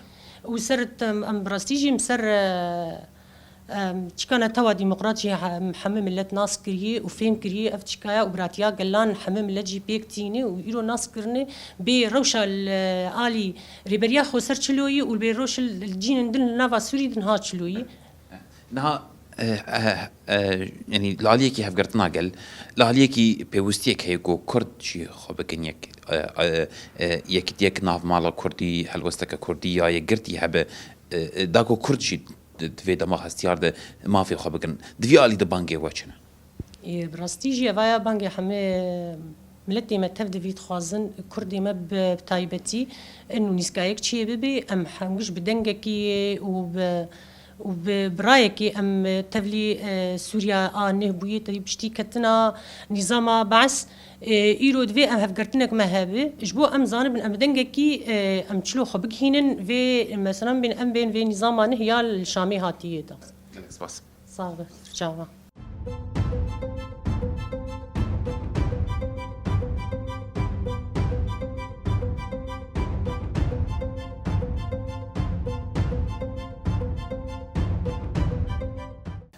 Û ser em, em bi rastî jî em ser, e, em, çika netewa demokrat jî he-, em hemî milet nas kirî û fêm kirî ev çikaya û biratiya gelan hemî milet jî pêk tîne û îro nas kirine bê rewşa li alî rêberiya xweser çiloyî û bê rewş li cînin din li nava Sûrî din ha çiloyî. Niha, e, e, e, yanî li aliyekî hevgirtina gel, li aliyekî pêwistiyek heye ku Kurd jî xwe bikin yek, e, e, e, yekîtiyek nav mala Kurdî, helwesteke Kurdî ya yekgirtî hebe, e, e, da ku Kurd jî di, di vê dema hestiyar de mafê xwe bikin. Di vî alî de bangê we çi ne? Ê, bi rastî jî evaya bangê hemê miletê me tev divî dixwazin, Kurdê me bi, bi taybetî, in û nîskayek çê bibe, em hemgiş bi dengekî û bi, û bi, bi rayekî em tevlî, e, Sûriya a neh bûyî, tevlî piştî ketina nîzama Be's, e, îro divê em hevgirtinek me hebe. Ji bo em zanibin, em bi dengekî, e, em çilo xwe bigihînin, vê, mesela, bên, em bên vê nîzama neh ya li Şamê hatiyê de. Gelek spas. Sağ ol. Çava.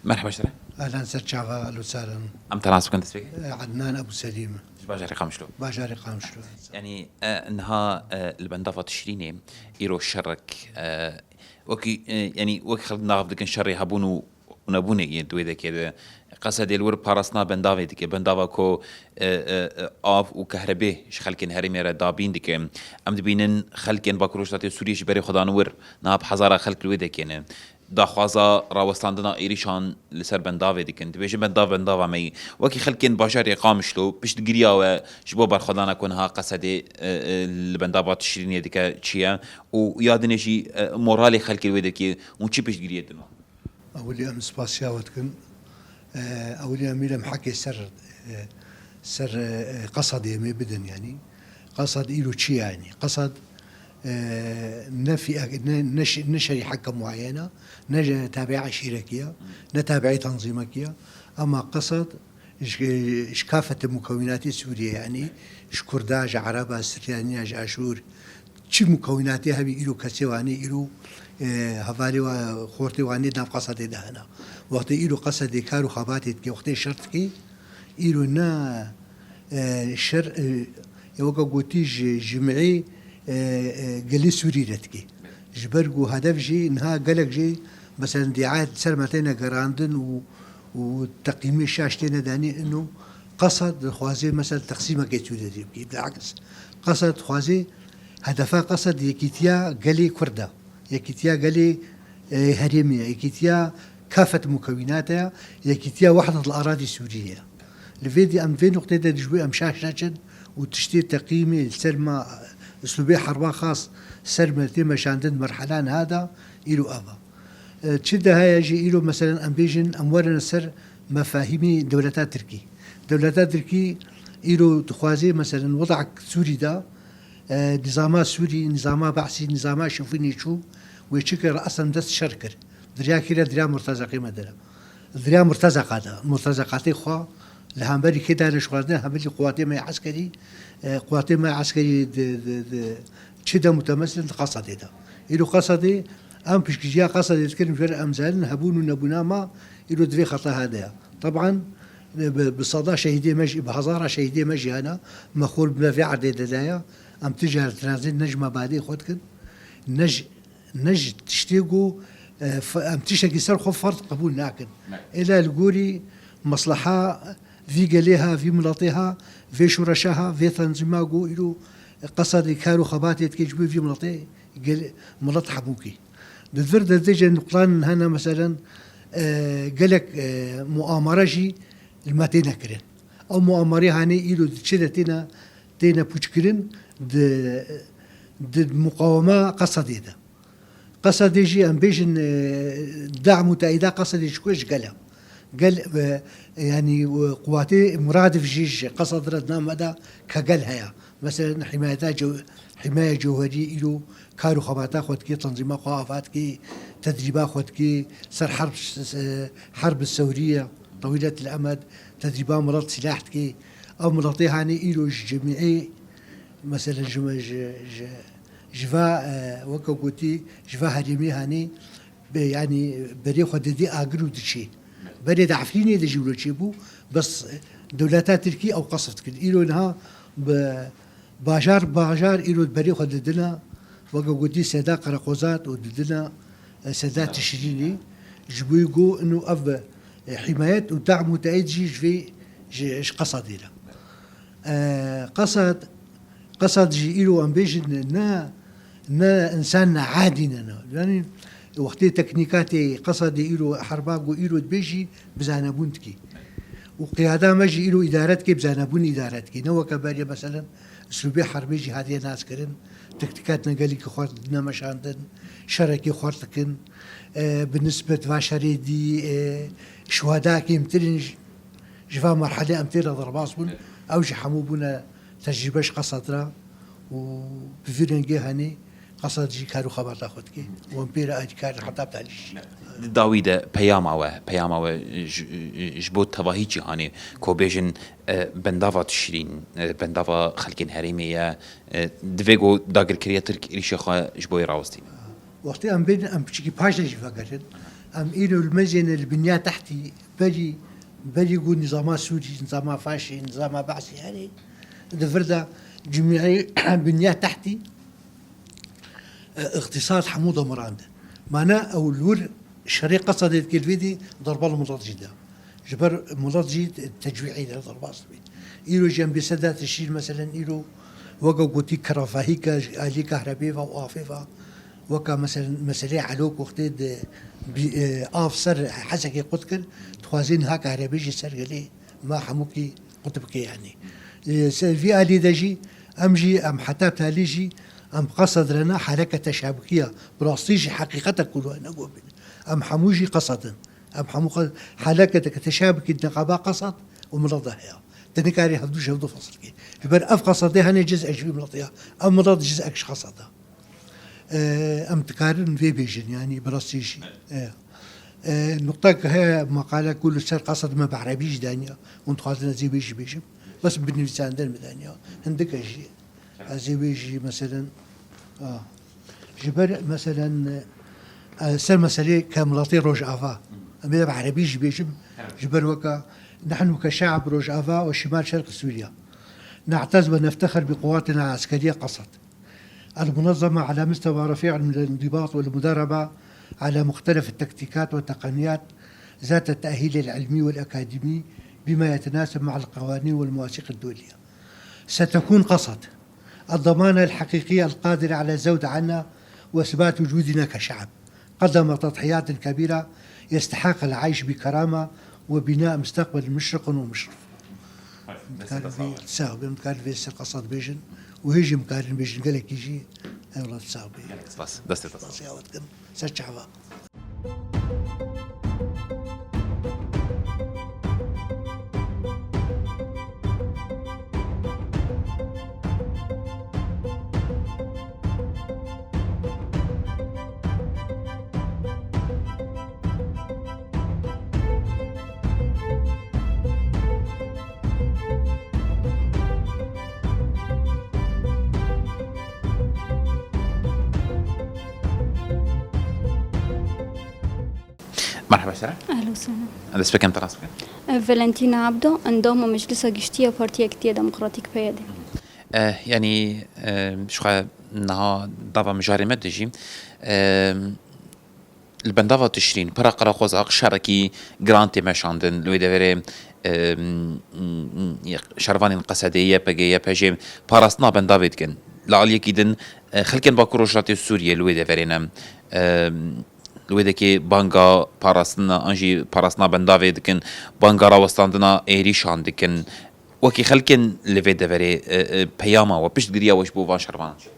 Merhaba ji te re. Ehlen ser çava, Lûtsaran. Em te nas bikin destpêkê? Ednan Ebû Selîm. Ji bajarê Qamişlo. Bajarê Qamişlo. Yanî, e, niha, e, li bendava Tişrînê îro şerek, e, wekî, e, yanî wekî xelk nav dikin şerê hebûn û û nebûnê yên di wê dekê de. Qesedê li wir parastina bendavê dike. Bendava ku, e, e, e, av û kehrebê ji xelkên herêmê re dabîn dike. Em dibînin xelkên Bakur Rojhilatê Sûriyê ji berê xwe dan wir. Niha bi hezara xelk li wê dekê ne. Daxwaza rawestandina êrîşan li ser bendavê dikin. Dibêjin bendav bendava me yî. Wekî xelkên bajarê Qamişlo piştgiriya we ji bo berxwedana ku niha Qesedê, e, e, li bendava Tişrînê dike çi ye? Û ya dinê jî, e, moralê xelkê li wê dekê hûn çi piştgiriyê din? Ewilî em spasiya we dikin. E, ewilî em îlem hekê ser, e, ser, e, Qesedê em ê bidin, yanî. Qesed îro çi ye, yanî? Qesed, e, ne fî-, ne, ne şi-, ne şerî heke muayena, ne ji tabiya eşîrekî ya, ne tabiya tanzîmekî ya. Ema Qesed ji, ji kafete mukewînatê Sûriyê, yanî ji Kurda, ji Ereba, Siryaniya, ji Aşûr, çi mukewînatê hebî îro kesê wanê îro, e, hevalê wa, xortê wanê nav Qesedê de hene. Wextê îro Qesedê kar û xebatê dike, wextê şer dike, îro ne, e, şer, e, ya weke gotî ji, ji cimê, e, e, gelê Sûrî re dike. Ji ber ku hedef jî niha gelek jî, mesela, dîayet ser me têne gerandin û, û teqîmê şaş têne danî, ino Qesed dixwaze, mesela, teqsîmekê Sûriyê bike. Bilakis, Qesed dixwaze, hedefa Qesed yekîtiya gelê Kurd e. Yekîtiya gelê, e, herêmê ye. Yekîtiya kafet mukewînat e. Yekîtiya wehdet li aradî Sûriyê ye. Li vê dî em vê nuqtê de dijbê em şaş neçin û tiştê teqîmê li ser ma, uslûbê herba xas ser me tê meşandin merhela niha de îro ev e. E, çi de heye jî îro, meselen, em bêjin, em werin ser mefahîmî dewleta Tirkî. Dewleta Tirkî îro dixwaze, meselen, wedak Sûrî de, e, nizama Sûrî, nizama Be'sî, nizama Şofînî çû, wê çi kir, eslem dest şer kir. Dirya kî re, dirya Murtezaqê me dire. Dirya Murtezaqat e. Murtezaqatê xwe li hemberî kê dane şixwazdin, hemberî quwatê me yê eskerî, e, quwatê me yê eskerî di, di, di, çi de mutemesil di Qesedê de. Îro Qesedê, em piştgiriya Qesedê dikirin, ji ber em zanin hebûn û nebûna ma, îro di vê xeta hade ye. Teban, e, bi, bi seda şehîdê me jî, bi hezara şehîdê me jî hene, me xwe bi me vê erdê de daye, em tu jî dirazin, ne ji me badê xwe dikin, ne ji ne ji tiştê ku, e, f-, em tiştekî ser xwe ferz qebûl nakin. Ne. Êla li gorî mesleha vî gelê ha, vî miletê ha, vê şoreşa ha, vê tenzîma ku îro Qesedê kar û xebatê dike ji bo vî miletê, gel-, milet hemûkî. Di vir de dê jî nuqtan hene, meselen, e, gelek, e, muamere jî li me têne kirin. Ew muamerê hanê îro di çi de têne, têne pûçkirin di, di muqawema Qesedê de. Qesedê jî em bêjin, e, dam û teîda Qesedê ji ku ji gel e. Gel, e, yanî, e, quwatê Muradiv jî ji Qesed re di nav me de ke gel heye. Meselen, himayeta cew-, himaya cewherî îro kar û xebata xwe dikê, tenzîma xwe ava dikê, tedrîba xwe dikê, ser herb, e, herb sewrî ye, tewîlet el emed, tedrîba milet sîlah dikê. Ev miletê hanê îro ji cemîê, meselen, ji, ji, ji, ji va, e, weke gotî, ji va herêmê hanê, be, yanî berê xwe didî agir û diçê. Berê di Efrînê de jî wilo çêbû, bes dewleta Tirkî ew qesf dikir. Îro niha bi bajar bajar îro berê xwe didine, weke gotî Seda Qereqozat û didine, e, Seda Tişrînî, ji bo ku ino ev, e, himayet û dam û teîd jî ji vê, ji, ji Qesedê re. E, Qesed, Qesed jî îro em bêjin ne, ne însan ne adî ne ne. Yanî wextê teknîkatê Qesedê îro herba ku îro dibê jî bi zanebûn dikî. Û qiyada me jî îro îdare dikê, bi zanebûn îdare dikê. Ne weke berê, meselen, uslûbê herbê jî hatiye naskirin, teknîkatine gelekî xurt dine meşandin, şerekî xurt dikin. E, bi nisbet va şerê dî, e, şuheda kêmtir in. Ji van merhelê em tê re derbas bûn. Ew jî hemû bûne tecrîbe ji Qesed re û bi vî rengê henî Qesed jî kar û xebata xwe dike û em pê re alîkar in heta bi talî jî. Di dawî de peyama we, peyama we ji, ji bo tevahî cîhanê, ku bêjin, e, bendava Tişrîn, e, bendava xelkên herêmê ye, e, divê ku dagirkeriya Tirk êrîşê xwe ji bo yê rawestîne. Wextê em bên, em piçekî paş de jî vegerin. Em îro li mezêne li binya tehtî berî, berî ku nizama Sûrî, nizama Faşî, nizama Be'sî herê, di vir de cumîyê binya tehtî, e, îqtîsad hemû demirand. Mane ew li wir şerê Qesedê dike, li vê dî derba li milet jî de. Ji ber milet jî tecwî Îdê derbas dibît. Îro jî em bê Seda Tişrîn, meselen, îro weke gotî kerafahîka ji alî kahrebê ve û afê ve, weke, meselen, meseleyê Elok wextê di bî-, e, av ser Hesekê qut kir, dixwazê niha kahrebê jî ser gelê me hemûkî qut bike, yanî. E, ser vî alî de jî em jî, em heta talî jî em Qesed re ne hereke teşabukiya, bi rastî jî heqîqetek ku li we negobîn. Em hemû jî Qesed in. Em hemû qe-, heleke dike teşabikî di neqaba Qesed û milet de heye. Tu nikarî hevdû ji hevdû fesil kî. Ji ber ev Qesedê hene cizek ji vî miletê ye. Ev milet cizek ji Qesed e. Ee, em dikarin vê bêjin, yanî bi rastî jî. Ee, ee, nuqtek heye, meqale ku li ser Qesed me bi erebî jî daniya. Hûn dixwazin ez ê wê jî bêjim. Bes bi nivîsandin min daniya. Hindike jî. Ez ê wê jî, meselen, a, ji ber, meselen, e, ser meselê ke miletê Rojava, em ê bi erebî jî bêjim, ji ber weke نحن كشعب روجافا وشمال شرق سوريا نعتز ونفتخر بقواتنا العسكرية قسد المنظمة على مستوى رفيع من الانضباط والمدربة على مختلف التكتيكات والتقنيات ذات التأهيل العلمي والأكاديمي بما يتناسب مع القوانين والمواثيق الدولية. ستكون قسد الضمانة الحقيقية القادرة على الزود عنا وإثبات وجودنا كشعب قدم تضحيات كبيرة يستحق العيش بكرامة وبناء مستقبل مشرق ومشرف. Destê te sax be. Sağ olun, em dikarin vê ser qasa dibêjin û hê jî em karin bêjin gelekî jî ev welat sax be. Gelek spas. Destê te sax be. Spasiya we dikim. Ser çava. Merhaba sera. Ehlen we sehlen. Dest pê kem te rast bikin. Valentina Abdo, endama Meclisa Giştî ya Partiya Yekîtiya Demokratîk P Y D. Eh, yanî, eh, ji xwe niha dava mijarê me dijî. Eh, Li bendava Tişrîn, pira qiraqoz a şerekî giran tê meşandin. Li wê deverê, em, şervanên Q S D, Y P G, Y P J parastina bendavê dikin. Li aliyekî din, e, xelkên Bakur Rojhilatê Sûriyê li wê deverê ne. Em, li wê dekê banga parastina, an jî parastina bendavê dikin, banga rawestandina êrîşan dikin. Wekî xelkên li vê deverê, e, e, peyama we, piştgiriya we ji bo van şervanan çi?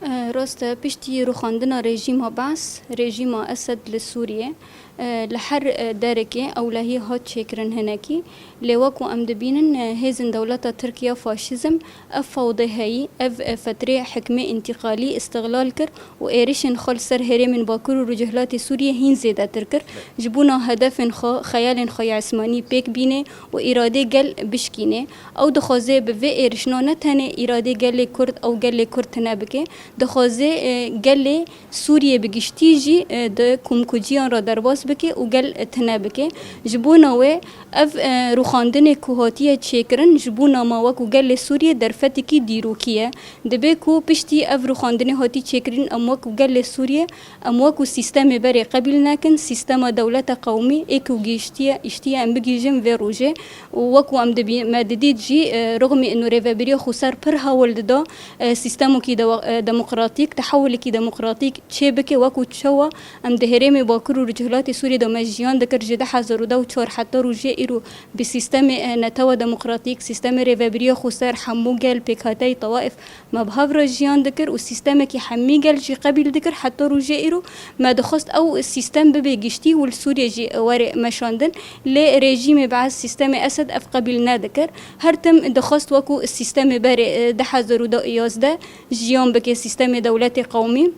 E, rast e, piştî rûxandina rejîma Baas, rejîma Esed li Sûriyê, e, li her, e, derekê ewlehî hat çêkirin hinekî. Lê wek ku em dibînin, e, hêzên dewleta Tirk ya faşîzm ev fewdeheyî, ev, e, fetrê hikmê întîqalî îstiqlal kir û êrişên xwe li ser herêmên Bakur û Rojhilatê Sûriyê hîn zêdetir kir. Ji bona hedefên xwe, xeyalên xwe ya esmanî pêk bîne û îradê gel bişkîne. Ew dixwaze bi vê êrişna ne tenê îradê gelê Kurd ew gelê Kurd tune bike, dixwaze, e, gelê Sûriyê bi giştî jî, e, di komkuciyan re derbas bike û gel, e, tune bike. Ji bona wê ev, e, rûxandinê ku hatiye çêkirin ji bona me wekû gelê Sûriyê derfetekî dîrokî ye. Dibe ku piştî ev rûxandinê hatî çêkirin em wekû gelê Sûriyê, em wekû sîstemê berê qebîl nekin, sîstema dewleta qewmî ê ku gihiştiye, îştiye em bigihîjin vê rojê û wekû em dibî-, me didît jî, e, rixmî ino rêvebiriya xweser pir hewl dida, e, sîstemokî dewa-, e, demokratîk, tehewulekî demokratîk çê bike, wekû çawa em di herêmê Bakur û Rojhilatê Sûriyê de me jiyan dikir ji du hezar û deh û çar heta rojê îro bi sîstemê, e, netewa demokratîk, sîstemê rêvebiriya xweser, hemû gel, pêkhateyî, tewaif, me bi hev re jiyan dikir û sîstemekî hemî gel jî qebîl dikir. Heta rojê îro me dixwest ew sîstem bibe giştî û li Sûriyê jî were meşandin. Lê rejîmê Beas, sîstemê Esed ev qebîl nedikir. Her tim dixwest wekû sîstemê berê, e, du hezar û yazdeh jiyan bike, sîstemê dewletê qewmî.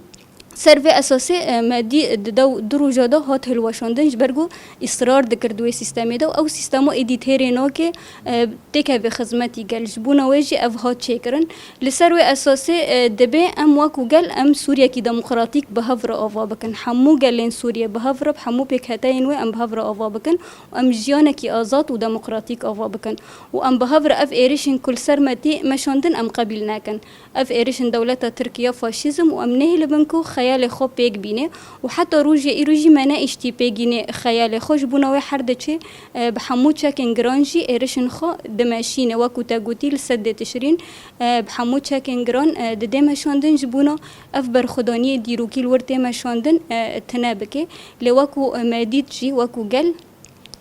Ser vê esasê, e, me dî di dew du roja de hat hilweşandin, ji ber ku îsrar dikir di wê sîstemê de û ew sîstema êdî têrê nake, e, têkeve xizmetî gel. Ji bona wê jî ev hat çêkirin. Li ser wê esasê, e, dibe em wekû gel em Sûriyekî demokratîk bi hev re ava bikin. Hemû gelên Sûriyê bi hev re, bi hemû pêkhateyên wê em bi hev re ava bikin û em jiyanekî azad û demokratîk ava bikin. Û em bi hev re ev êrişên ku li ser me tê meşandin em qebîl nekin. Ev êrişên dewleta Tirk ya faşîzm û em nehêlibin ku xeyalê xwe pêk bîne û heta rojê îro jî me neîştî pêk gînê xeyalê xwe. Ji bona wê her diçe, e, bi hemû çekên giran jî êrişên xwe dimeşîne. Wekû te gotî li sedê Tişrîn, e, bi hemû çekên giran, e, didê meşandin ji bona ev berxwedaniyê dîrokî li wir tê meşandin, e, tune bike. Lê wekû, e, me dît jî, wekû gel,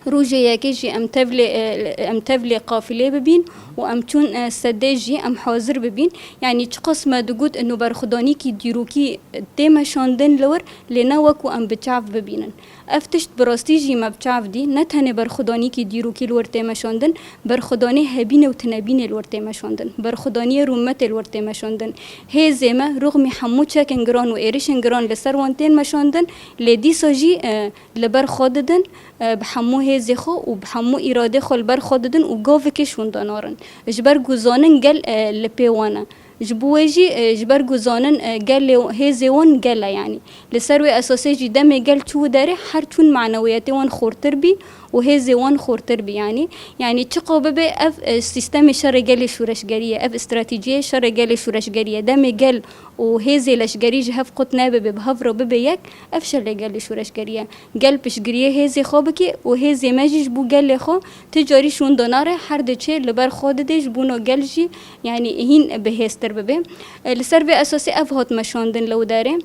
rojê yekê jî em tevlê, e, em tevlê qafilê bibîn û em çûn, e, sedê jî em hazir bibîn. Yanî çiqas me digot ino berxwedanîkî dîrokî tê meşandin li wir, lê ne wekû em bi çav bibînin. Ev tişt bi rastî jî me bi çav dî, ne tenê berxwedanîkî dîrokî li wir tê meşandin, berxwedanê hebînê û tinebînê li wir tê meşandin, berxwedaniyê rûmetê li wir tê meşandin. Hêzê me rûxmî hemû çekên giran û êrişên giran li ser wan tên meşandin, lê dîsa jî, e, li ber xwe didin, e, bi hemû hêzê xwe û bi hemû îradê xwe li ber xwe didin û gavikê ji winda narin. Ji ber ku zanin gel, e, li pê wan e. Ji bo wê jî, e, ji ber ku zanin, e, gelê, hêzê wan gel e, yanî. Li ser wê esasê jî demê gel çû derê, her çûn manewiyetê wan xurtir bî û hêzê wan xurtir bî, yanî. Yanî çiqa bibe ev, e, sîstemê şerê gelê şûreşgerî ye, ev stratejiyê şerê gelê şûreşgerî ye. Demê gel û hêzê leşgerî ji hev qut nebibe, bi hev re bibe yek, ev şerê gelê şûreşgerî ye. Gel piştgiriyê hêzê xwe bike û hêzê me jî ji bo gelê xwe ti carî ji winda nare, her diçe li ber xwe dide, ji bona gel jî, yanî hîn bihêztir bibe. E, li ser vê esasê ev hat meşandin li wê derê.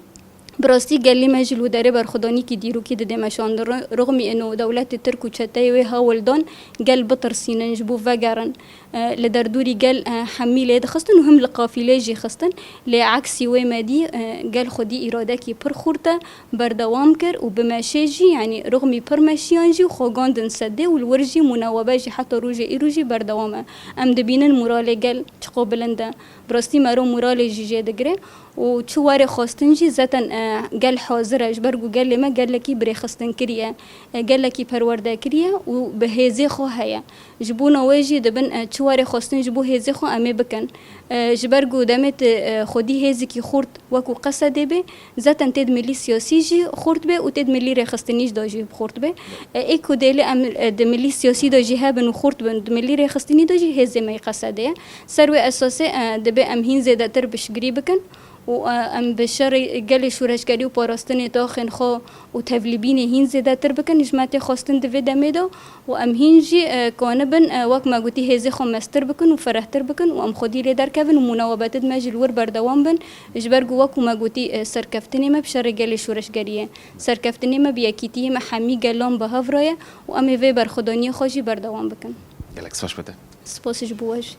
Bi rastî gelê me jî li derê berxwedanîkî dîrokî dide meşandin. Ri-, rixmî ino dewletê Tirk û çeteyê wê hewl dan gel bitirsînin, ji bo vegerin. E, li derdorî gel, e, hemî lê dixistin û him li qafîlê jî xistin. Lê eksî wê me dî, e, gel xwedî îradekî pir xurt e, berdewam kir û bi meşê jî, yanî rixmî pir meşiyan jî xwe gandin sedê û li wir jî mûnewebe jî heta rojê îro jî berdewam e. Em dibînin moralê gel çiqo bilind e. Bi rastî mero moralê jî jê digire. Û çi warê xwestin jî zaten, e, gel hazir e, ji ber ku gelê me gelekî birêxistinkirî ye, e, gelekî perwerdekirî ye û bi hêzê xwe heye. Ji bona wê jî dibin, e, çi warê xwestin ji bo hêzê xwe em ê bikin. E, ji ber ku demê tu, e, xwedî hêzekî xurt wekû Qesedê bê, zaten tê di milî siyasî jî xurt bê û tê di milî rêxistinî jî de jî xurt bê. E, ê ku dêlê em, e, di milî siyasî de jî hebin û xurt bin, di milî rêxistinî de jî hêzê me yê Qesedê ye. Ser wê esasê, e, divê em hîn zêdetir piştgirî bikin û, e, em bi şerê gelê şoreşgerî û parastinê taxên xwe û tevlîbînê hîn zêdetir bikin. Ji me tê xwestin di vê demê de û em hîn jî, e, kanibin, e, wek me gotî hêzê xwe mestir bikin û ferehtir bikin û em xwedî lê derkevin û mûnewebetê me jî li wir berdewam bin. Ji ber ku wek me gotî, e, serkeftinê me bi şerê gelê şoreşgerî ye. Serkeftinê me bi yekîtiyê me hemî gelan bi hev re ye û em ê vê berxwedaniyê xwe jî berdewam bikin. Gelek spas be te. Spas ji bo we jî.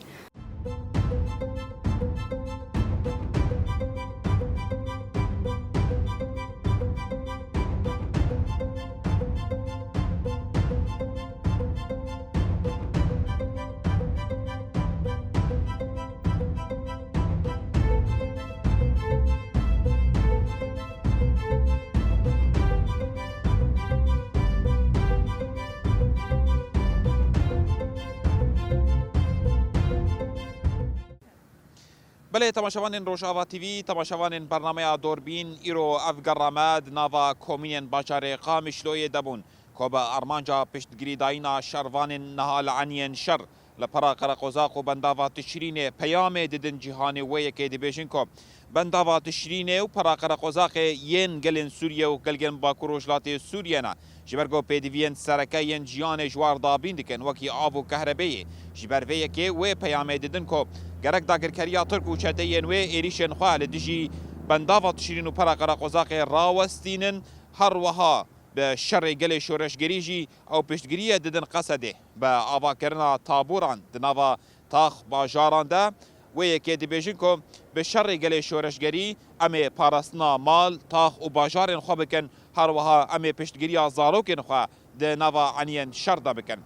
Belê temaşevanên Rojava T V, temaşevanên bernameya Dorbîn, îro ev gerra me di nava komînên bajarê Qamişloyê de bûn, ku bi armanca piştgirîdayîna şervanên niha li eniyên şer li Pera Qereqozaq û Bendava Tişrînê peyamê didin cîhanê. Wê yekê dibêjin ku Bendava Tişrînê û Pera Qereqozaqê yên gelên Sûriye û gelgên Bakur Rojhilatê Sûriye ne. Ji ber ku pêdiviyên sereke yên jiyanê ji war dabîn dikin, wekî av û kehrebeyê. Ji ber vê yekê wê peyamê didin ku gerek dagirkeriya Tirk û çeteyên wê êrîşên xwe li dijî Bendava Tişrîn û Pera Qereqozaqê rawestînin, her wiha bi şerê gelê şoreşgerî jî ew piştgiriyê didin Qesedê. Bi avakirina taboran di nava tax bajaran de, wê yekê dibêjin ku bi şerê gelê şoreşgerî em ê parastina mal, tax û bajarên xwe bikin, her wiha em ê piştgiriya zarokên xwe di nava eniyên şer de bikin.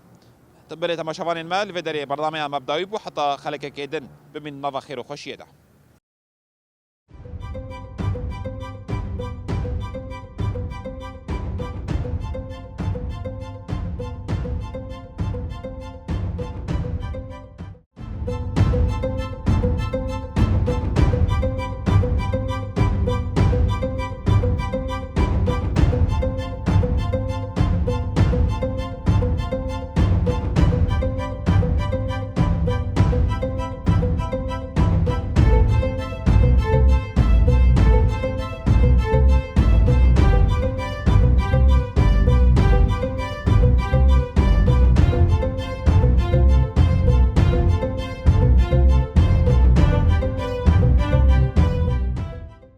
Belê temaşevanên me, li vê derê bernameya me bi dawî bû, heta xelekekê din bimînin nava xêr û xweşiyê de.